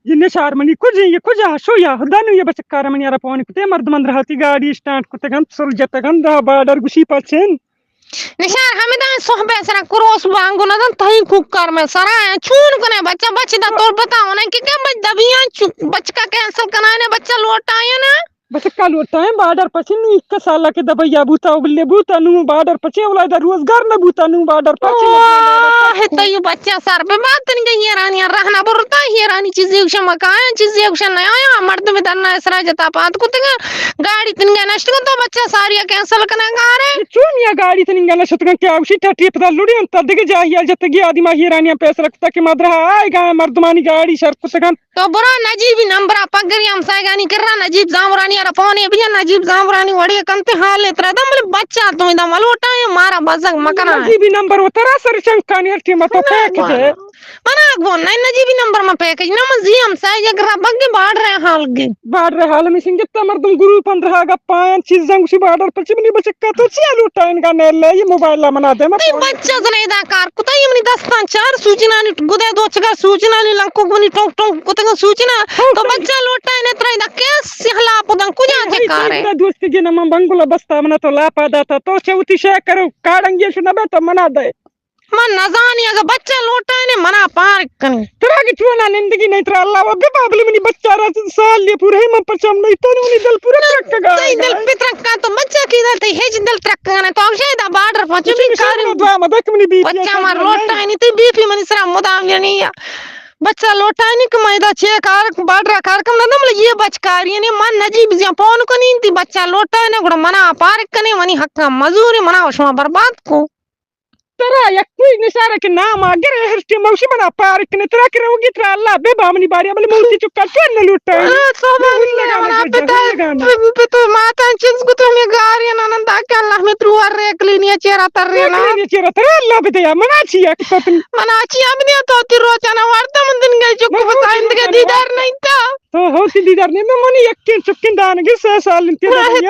یہ نشار منی کجے، یہ کجا شو یا خدا نو، یہ بچکار منی را پون کتے، مردم اندر ہاتی گاڑی اسٹارٹ کتگن، سل جتگن، دا بارڈر گوشی پچن۔ نشار ہمدا صحبہ سرا کروس بانگو ندن، تہی کوکار میں سرا ہیں، چون کنے بچہ، بچہ دا تربتا ہونے کہ کیا بچ دبیاں، چو-، بچکا کینسل کنانے، بچہ لوٹائیں نا۔ بچکا لوٹائیں، بارڈر پچے نو، ایک سالا کہ دبیا بوتا، اگلے بوتا، نو بارڈر پچے، اولا دا روزگار نہ بوتا، نو بارڈر پچے۔ واہ، تو یہ بچہ سر پہ بات نہیں گئی، یہ رانی رہنا برتا، یہ رانی چیزیں کشا مکایا، چیزیں کشا نہ آیا، مردم دنا اسرا جتا پات کتگا، گاڑی تنگا نشتگا، تو بچہ ساریا کینسل کنا گارے۔ یہ چون یا گاڑی تنگا نشتگا، کیا اسی ٹٹی پتا لڑی انت، دگہ جاہی جتگی آدی ما یہ رانی پیسہ رکھتا کہ مدرہ آئے گا، مردمانی گاڑی شر کتگا۔ تو برا نجیبی نمبر ءَ پگری ہمسایگانی کرا، نجیب زامرانی ءَ را پونے بیا، نجیب زامرانی وڑے کنتے حال ءَ ترا دم، بلے بچہ تو ادا ملوٹا ہے، مارا بزگ مکنا ہے۔ نجیبی نمبر و ترا سر چنکانی ہر ٹیم تو پیک دے۔ منا گون نہ نجیبی نمبر ما پیک نہ، من زی ہمسایگ را بگے باڈر حال گے۔ باڈر حال میں سنگتا مردم گروپ اندر ہا گپان چیزاں گوشی باڈر پچ منی بچکا تو چیا لوٹائن گا نے لے یہ موبائل منا دے ما تئی بچہ زنے ادا کار کتا، یہ منی دستان چار سوچنانی گدے دوچگا سوچنانی لنکو گونی ٹونک ٹونک کتگا سوچنا۔ تو بچہ لوٹا نے ترا ادا کیس سہلا پدن کجا چے کارے؟ دوست کے نہ من بنگلہ بستا منا تو لاپا داتا، تو چوتی شے کرو کاڑنگی شو نہ بے تو منا دے۔ من نزانی اگہ بچہ لوٹا نے منا پار کنی۔ ترا کہ چونا نندگی نہیں ترا اللہ و بے بابل منی بچہ را سال یہ پورے من پچم نہیں تو منی دل پورا ترک گا۔ تئی دل پترک کا تو بچہ کی دل تئی ہیچ دل ترک گا نہ تو شاید بارڈر پچ بھی کاری۔ دعا مدک منی بی بچہ مار لوٹا نہیں تئی بی پی منی سرا مدام جنی۔ بچہ لوٹائینی کہ من ادا چے کار بارڈر کار کم نہ، مطلب یہ بچ کاری نے من نجیب زیاں پون کنی انتی بچہ لوٹائینے گڑا منا پارک کنے منی حق مزور منا شما برباد کو۔ ترا یک کوئی نشارہ کہ نام اگر ہر ٹیم موشی منا پارک کنے ترا کہ روگی ترا اللہ بے بامنی باری بلے موتی چکا تو نہ لوٹائینی۔ سبحان اللہ، منا پتا پتو ماتا چیز کو تو میں گاری نہ نندا کہ اللہ میں ترو ریک لینی چیرا تر رینا۔ ریک لینی چیرا تر اللہ بدیا منا چیا کہ تو منا چی اب دیا تو تی روچانا وارتا من دن گئی چکو بتا اندگے دیدار نہیں تا۔ تو ہوتی دیدار نہیں، من منی یکین چکین دانگی سہ سال انتی۔ دانگی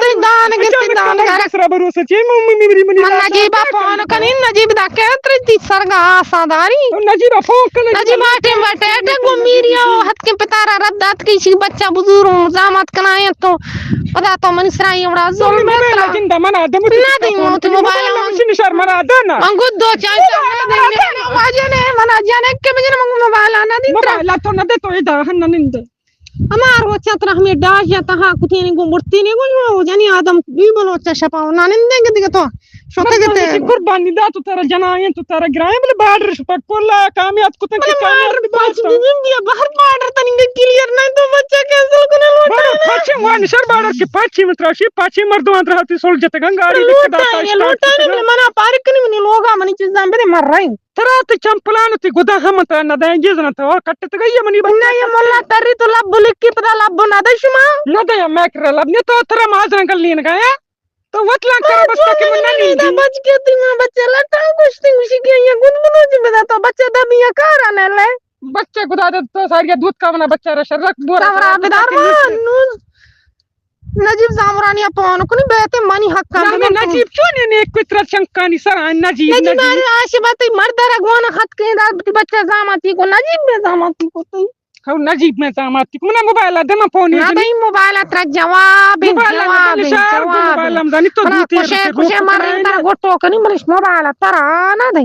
تی دانگی سرا بھروسہ چی من منی منی من نجیبا فون کنی، نجیب دا کہ تری تی سرگا آسا داری۔ نجیبا فون کنی، نجیبا ٹیم بٹے ٹک وہ میری او ہت کے پتارا رب دات کی چی بچہ بزور زامات کنائیں تو پدا تو منی سرا یہ بڑا ظلم ہے۔ ترا جندا منا دم نہ دیں، موتی موبائل من شنی شر منا دنا۔ من گد دو چاہتا نہ دیں۔ واجہ نے منا جانے کہ مجھے من موبائل نہ دیں۔ موبائل تو نہ دے تو ادا ہن نند۔ ہما روچا ترا ہمیں ڈاش یا تہا کتینی گو مرتینی گو جنی آدم بی بلوچا شپا نہ نندیں گے دیگه تو۔ شوتے گتے۔ قربانی دا تو ترا جنائیں تو ترا گرائیں بلے بارڈر شپا کلا کامیاب کتن کی کامیاب بارڈر پاچ دن دیا بہر بارڈر تنی کلیئر نہیں تو بچہ کینسل کنا لوٹا۔ پاچے وان شر بارڈر کے پاچے متراشی پاچے مردم اندر ہاتی سول جتگن گاڑی لوٹا لوٹا۔ منا پارک کنی منی لوگا منی چیزاں بنے مر رہی۔ ترا تے چمپلان تے گدا ہم ترا نہ دیں گے زنا تو کٹت گئی منی بچہ۔ نہ یہ مولا تری تو لب لکی پدا لب نہ دے شما۔ نہ دے میں کر لب نے تو ترا ماز رنگ لین گیا۔ تو وت لان کر بس کہ من نہ دا بچ کے تی ماں بچہ لٹا گوشتی گوشی کہ یہ گن گن جی بدا تو بچہ دا بیا کار آنے لے۔ بچہ گدا دے تو ساریا دودھ کا بنا بچہ را شرک بورا۔ سورا بدار ما نوز۔ نجیب زامرانی ءَ پون کنی بیتے منی حق نہ، نجیب چون نے کوئی ترا چنکانی سر نجیب نجیب۔ مارے آشی بات مرد را گوانا خط کے دا بچہ زاماتی کو نجیب میں زاماتی کو تو۔ ہو نجیب میں زاماتی کو منا موبائل دے ما پون نہ دے موبائل ترا جواب جواب جواب۔ موبائل ہم دانی تو دوتی کشے کشے مر ترا گٹو کنی منش موبائل ترا نہ دے۔